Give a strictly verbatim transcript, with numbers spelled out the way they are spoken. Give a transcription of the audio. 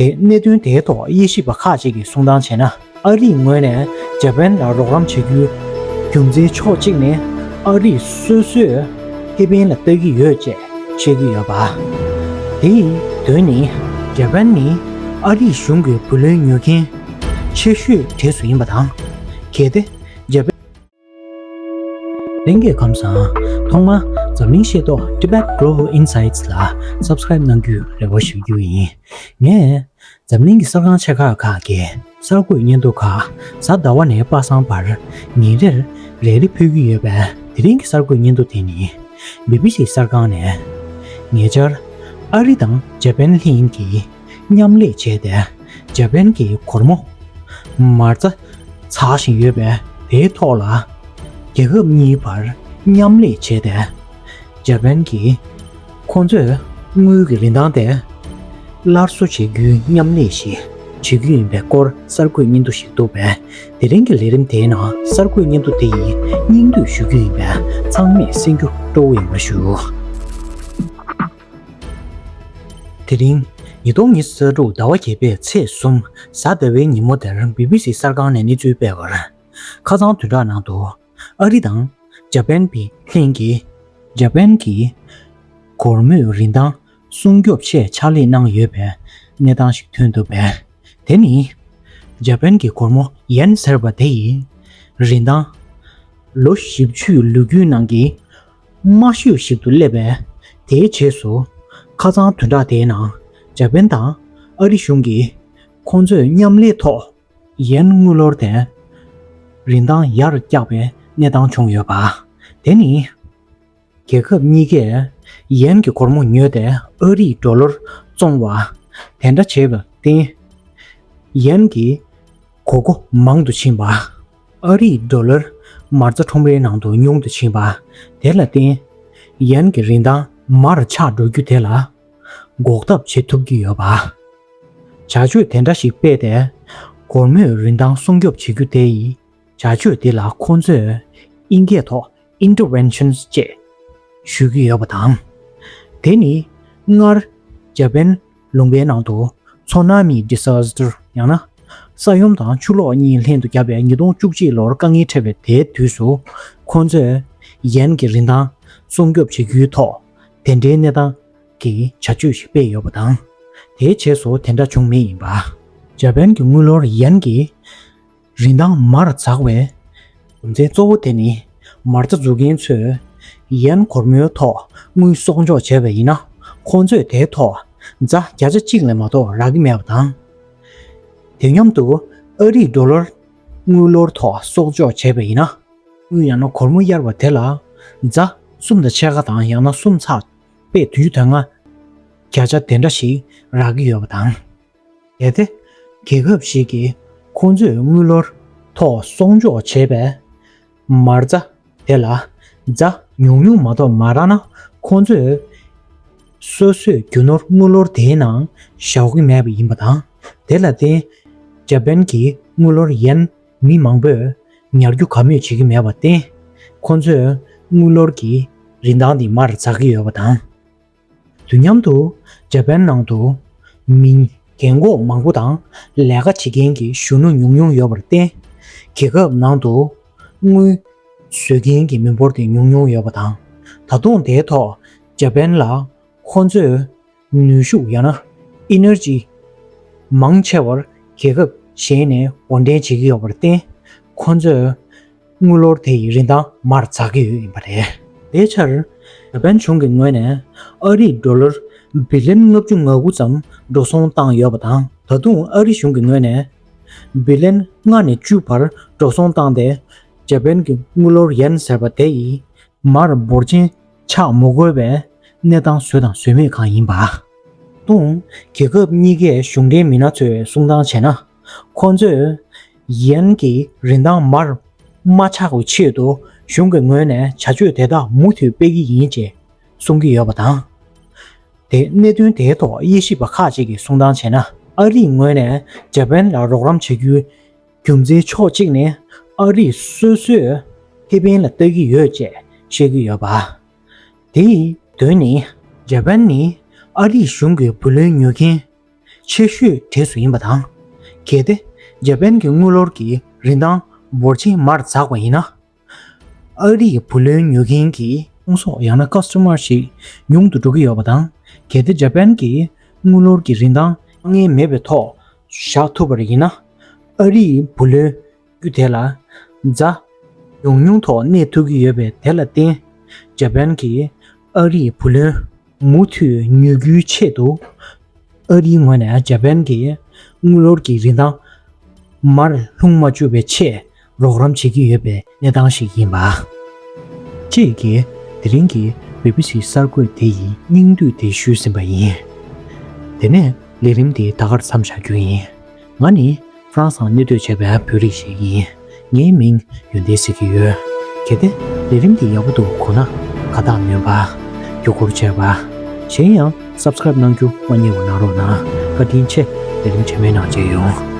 དེ་གནད་དོན་དེའི་ཐོག་དབྱེ་ཞིབ་པ་ཁག་ཅིག་གིས་གསུང་སྟངས་བྱས་ན། ཨ་རིའི་ངོས་ནས་འཇར་པན་ལ་རོགས་རམ་བྱ་རྒྱུའི་རྒྱུ་མཚན་ཕྱོགས་གཅིག་ནས་ཨ་རིས་སོ་སོས་ཧེ་པན་ལ་ལྟ་གི་ཡོད་ཅེས་བཤད་ཀྱི་ཡོད་པ། དེའི་དོན་ནི། འཇར་པན་ནི་ཨ་རིའི་གཞུང་གི་བུ་ལོན་ཉོ་མཁན་ཆེ་ཤོས་གྲས་སུ་ཡིན་པ་དང་། གལ་ཏེ་འཇར་པན། ལྷན་རྒྱས་ཁམས་བཟང་། ཐོག་མར་འཛམ་གླིང་ཤེས་རྟོགས་Tibet Global Insights ལ་Subscribe གནང་རྒྱུའི་རེ་བ་ཞུ་རྒྱུ་ཡིན། ངས་འཛམ་གླིང་གི་གསར་ཁང་ཆེ་ཁག་ཁག་གི་གསར་འགོད་སྙན་ཐོ་ཁག་གཟའ་ཟླ་བ་ནས་པ་སངས་བར་ཉིན་རེར་རེ་རེ་ཕུལ་གྱི་ཡོད་པས། དེ་རིང་གི་གསར་འགོད་སྙན་ཐོ་དེ་ནི་བི་བི་སི་གསར་ཁང་ནས། ཉེ་ཆར་ཨ་རི་དང་འཇར་པན་ལྷན་གྱིས་མཉམ་ལས་བྱས་ཏེ། འཇར་པན་གྱི་སྒོར་མོ་མ་རྩ་འཛག་བཞིན་ཡོད་པས། དེའི་ཐོག་ལ་རྒྱལ་ཁབ་གཉིས་བར་མཉམ་ལས་བྱས་ཏེ། འཇར་པན་གྱིས་ཁོང་ཚོས་དངུལ་གྱི་རིན་ཐང་དེ་སླར་གསོ་བྱེད་རྒྱུའི་མཉམ་ལས་ཤིག་བྱེད་རྒྱུ་ཡིན་པའི་སྐོར་གསར་འགོད་སྙན་ཐོ་ཞིག་འདུག་པས། དེ་རིང་གི་ལས་རིམ་དེའི་ནང་གསར་འགོད་སྙན་ཐོ་དེ་ཡི་སྙིང་བསྡུས་ཞུ་རྒྱུ་ཡིན་པས། ཚང་མས་གསན་རྒྱུ་སྤྲོ་བོ་ཡོང་བར་ཞུ། དེ་རིང་ཉིས་སྟོང་ཉི་ཤུ་རྩ་དྲུག་ཟླ་བ་བརྒྱད་པའི་ཚེས་གསུམ་གཟའ་ཟླ་བའི་ཉིན་མོ་དེར་བི་བི་སི་གསར་ཁང་ནས་གནས་ཚུལ་སྤེལ་བར། ཁ་སང་བདུན་ཕྲག་ནང་དུ་ཨ་རི་དང་འཇར་པན་པའི་ལྷན་གྱིས་འཇར་པན་གྱི་སྒོར་མོའི་རིན་ཐང་སྲུང་སྐྱོབ་ཆེད་ཕྱག་ལས་གནང་ཡོད་པའི་གནས་སྟངས་ཤིག་ཐོན་འདུག་པས། དེ་ནི་འཇར་པན་གྱི་སྒོར་མོ་ཡེན་ཟེར་བ་དེ་ཡི་རིན་ཐང་ལོ་བཞི་བཅུའི་ལོ་རྒྱུས་ནང་གི་དམའ་ཤོས་ཤིག་ཏུ་སླེབས་པས། དེའི་རྗེས་སུ་ཁ་སང་བདུན་ཕྲག་དེའི་ནང་འཇར་པན་དང་ཨ་རི་གཞུང་གིས་ཁོང་ཚོས་མཉམ་ལས་ཐོག་ཡེན་དངུལ་ལོར་དེ་རིན་ཐང་ཡར་བཀྱགས་པའི་གནས་སྟངས་བྱུང་ཡོད་པ། དེ་ནི་རྒྱལ་ཁབ་གཉིས་ཀས་ཡེན་གྱི་སྒོར་མོ་ཉོས་ཏེ་ཨ་རིའི་ཌོ་ལར་བཙོང་བ་དེ་འདྲ་བྱས་པར་བརྟེན། ཡེན་གྱི་དགོས་མཁོ་མང་དུ་ཕྱིན་པ། ཨ་རིའི་ཌོ་ལར་མ་རྩ་ཁྲོམ་རའི་ནང་དུ་ཉུང་དུ་ཕྱིན་པ། དེ་ལ་བརྟེན། ཡེན་གྱི་རིན་ཐང་མར་ཆག་འགྲོ་རྒྱུ་དེ་ལ་འགོག་ཐབས་བྱེད་ཐུབ་ཀྱི་ཡོད་པ། བྱ་སྤྱོད་དེ་འདྲ་ཞིག་སྤེལ་ཏེ། སྒོར་མོའི་རིན་ཐང་སྲུང་སྐྱོབ་བྱེད་རྒྱུ་དེ་ཡི་བྱ་སྤྱོད་དེ་ལ་ཁོང་ཚོས་དབྱིན་སྐད་ཐོག་interventions ཅེས་ཞུ་གི་ཡོད་པ་དང་། དེ་ནི་སྔར་འཇར་པན་ལུང་པའི་ནང་དུ་མཚོ་ནཱ་མི་disaster ཡང་ན་ས་ཡོམ་དང་ཆུ་ལོག་གཉིས་ལྷན་དུ་བརྒྱབ་པའི་ཉིས་སྟོང་བཅུ་གཅིག་ལོར་དཀའ་ངལ་འཕྲད་པའི་དེའི་དུས་སུ། ཁོང་ཚོས་ཡེན་གྱི་རིན་ཐང་སྲུང་སྐྱོབ་བྱེད་རྒྱུའི་ཐོག་དེ་འདྲའི་གནས་སྟངས་ཀྱི་བྱ་སྤྱོད་ཞིག་སྤེལ་ཡོད་པ་དང་། དེའི་རྗེས་སུ་དེ་འདྲ་བྱུང་མེད་ཡིན་པ། འཇར་པན་གྱི་དངུལ་ལོར་ཡེན་གྱི་རིན་ཐང་མར་འཛེགས་པའི་རྒྱུ་མཚན་གཙོ་བོ་དེ་ནི། མ་རྩ་འཛུགས་མཁན་ཚོས་ཡེན་སྒོར་མོའི་ཐོག་དངུལ་གསོག་འཇོག་བྱས་པ་ཡིན་ན། ཁོང་ཚོས་དེའི་ཐོག་ཛ་བརྒྱ་ཆ་གཅིག་ལས་མ་གཏོགས་རག་གི་མེད་པ་དང་། དེ་མཉམ་དུ་ཨ་རིའི་ཌོ་ལར་དངུལ་ལོར་ཐོག་གསོག་འཇོག་བྱས་པ་ཡིན་ན། དངུལ་ཡང་ན་སྒོར་མོ་གཡར་བ་དེ་ལ་ཛ་གསུམ་དང་ཕྱེད་ཀ་དང་ཡང་ན་གསུམ་ཚེག་པའི་བདུན་ཅུ་དོན་ལྔ་བརྒྱ་ཆ་དེ་འདྲ་ཞིག་རག་གི་ཡོད་པ་དང་། གལ་ཏེ་རྒྱལ་ཁབ་ཞིག་གིས་ཁོང་ཚོས་དངུལ་ལོར་ཐོག་གསོག་འཇོག་བྱས་པའི་མ་རྩ་དེ་ལ་ཛ་ཉུང་ཉུང་མ་གཏོགས་མ་རག་ན། ཁོང་ཚོས་སོ་སོའི་རྒྱུ་ནོར་དངུལ་ལོར་དེའི་ནང་བཞག་གི་མེད་པ་ཡིན་པ་དང་། དེ་ལ་བརྟེན། འཇར་པན་གྱི་དངུལ་ལོར་ཡེན་མི་མང་པོས་ཉར་རྒྱུ་ག་མེད་བྱེད་ཀྱི་མེད་པར་བརྟེན། ཁོང་ཚོས་དངུལ་ལོར་གྱི་རིན་ཐང་འདི་མར་འཛེགས་ཀྱི་ཡོད་པ་དང་། དུས་མཉམ་དུ་འཇར་པན་ནང་དུ་མི་རྒན་གོག་མང་པོ་དང་ལས་ཀ་བྱེད་མཁན་གྱི་གཞོན་ནུ་ཉུང་ཉུང་ཡོད་པར་བརྟེན། རྒྱལ་ཁབ་ནང་དུ་དངུལ་བཟོ་མཁན་གྱི་མི་འབོར་དེ་ཉུང་ཉུང་ཡོད་པ་དང་། ད་དུང་དེའི་ཐོག་འཇར་པན་ལ་ཁོ་ཚོས་ནུས་ཤུགས་ཡང་ན་ཨེ་ནར་ཇི་མང་ཆེ་བར་རྒྱལ་ཁབ་གཞན་ནས་འོར་འདྲེན་བྱེད་ཀྱི་ཡོད་པར་བརྟེན། ཁོ་ཚོས་དངུལ་ལོར་དེ་ཡི་རིན་ཐང་མར་འཛེགས་ཀྱི་ཡོད་ཡིན་པ་རེད། དེའི་ཕྱིར། འཇར་པན་གཞུང་གི་ངོས་ནས་ཨ་རིའི་ཌོ་ལར་བི་ལིན་ལྔ་བཅུ་ང་དགུ་ཙམ་འགྲོ་སོང་བཏང་ཡོད་པ་དང་། ད་དུང་ཨ་རི་གཞུང་གི་ངོས་ནས་བི་ལིན་ལྔ་ནས་བཅུ་བར་འགྲོ་སོང་བཏང་སྟེ། འཇར་པན་གྱི་དངུལ་ལོར་ཡེན་ཟེར་བ་དེ་ཡི་མར་འབོར་ཆེན་ཆག་མི་དགོས་པའི་གནས་སྟངས་བཟོས་དང་བཟོས་མེད་གང་ཡིན་པ། ད་དུང་རྒྱལ་ཁབ་གཉིས་ཀས་གཞུང་འབྲེལ་མི་སྣ་ཚོས་གསུང་སྟངས་བྱས་ན། ཁོང་ཚོས་ཡེན་གྱི་རིན་ཐང་མར་མ་ཆག་པའི་ཆེད་དུ་གཞུང་གི་ངོས་ནས་བྱ་སྤྱོད་དེ་དག་མུ་མཐུད་སྤེལ་གྱི་ཡིན་ཅེས་གསུང་གི་ཡོད་པ་དང་། དེ་གནད་དོན་དེའི་ཐོག་དབྱེ་ཞིབ་པ་ཁག་ཅིག་གིས་གསུང་སྟངས་བྱས་ན། ཨ་རིའི་ངོས་ནས་འཇར་པན་ལ་རོགས་རམ་བྱ་རྒྱུའི་རྒྱུ་མཚན་ཕྱོགས་གཅིག་ནས་ཨ་རིས་སོ་སོས་ཧེ་པན་ལ་ལྟ་གི་ཡོད་ཅེས་བཤད་ཀྱི་ཡོད་པ། དེའི་དོན་ནི། འཇར་པན་ནི་ཨ་རིའི་གཞུང་གི་བུ་ལོན་ཉོ་མཁན་ ཆེ་ཤོས་གྲས་སུ་ཡིན་པ་དང་། གལ་ཏེ་འཇར་པན་གྱི་དངུལ་ལོར་གྱི་རིན་ཐང་འབོར་ཆེན་མར་འཛེགས་པ་ཡིན་ན། ཨ་རི་ཡི་བུ་ལོན་ཉོ་མཁན་གྱི་སྤུང་སོགས་ཡང་ན་ཀ་སི་ཊོ་མར་ཞིག་ཉུང་དུ་འགྲོ་གི་ཡོད་པ་དང་། གལ་ཏེ་འཇར་པན་གྱི་དངུལ་ལོར་གྱི་རིན་ཐང་དཀའ་ངལ་མེད་པའི་ཐོག་བཞག་ཐུབ་པ་ཡིན་ན། ཨ་རི་ཡི་བུ་ལོན་རྒྱུ་དེ་ལ་འཛའ་ཉུང་ཉུང་ཐོག་གནས་ཐུབ་ཀྱི་ཡོད་པས། དེ་ལ་བརྟེན་འཇར་པན་གྱིས་ཨ་རི་ཡི་བུ་ལོན་མུ་མཐུད་ཉོ་རྒྱུའི་ཆེད་དུ། ཨ་རིའི་ངོས་ནས་འཇར་པན་གྱི་དངུལ་ལོར་གྱི་རིན་ཐང་མར་ལྷུང་མ་བཅུག་པའི་ཆེད་རོགས་རམ་བྱེད་ཀྱི་ཡོད་པའི་གནས་སྟངས་ཤིག་ཡིན་པ། ཅེས་ཀྱིས་དེ་རིང་གི་བི་བི་སི་གསར་འགོད་དེ་ཡི་སྙིང་བསྡུས་དེ་ཞུས་ཟིན་པ་ཡིན། དེ་ནས་ལས་རིམ་འདི་ད་གར་མཚམས་བཞག་རྒྱུ་ཡིན། ང་ནི་ཧྥ་རན་སང་གནས་སྡོད་བྱས་པའི་བོད་རིགས་ཤིག་ཡིན། ངའི་མིང་ཡོན་ཏན་ཟེར་གྱི་ཡོད། གལ་ཏེ་ལས་རིམ་འདི་ཡག་པོ་འདུག་གོ་ན། དགའ་རྟགས་སྣོན་པ། བརྒྱུད་སྐུར་བྱས་པ། གཞན་ཡང་སབ་སི་ཀ་རེབ་གནང་རྒྱུ་མ་བསྙེལ་བ་གནང་རོགས་གནང་། བཀའ་དྲིན་ཆེ། ལས་རིམ་རྗེས་མའི་ནང་མཇལ་ཡོང་།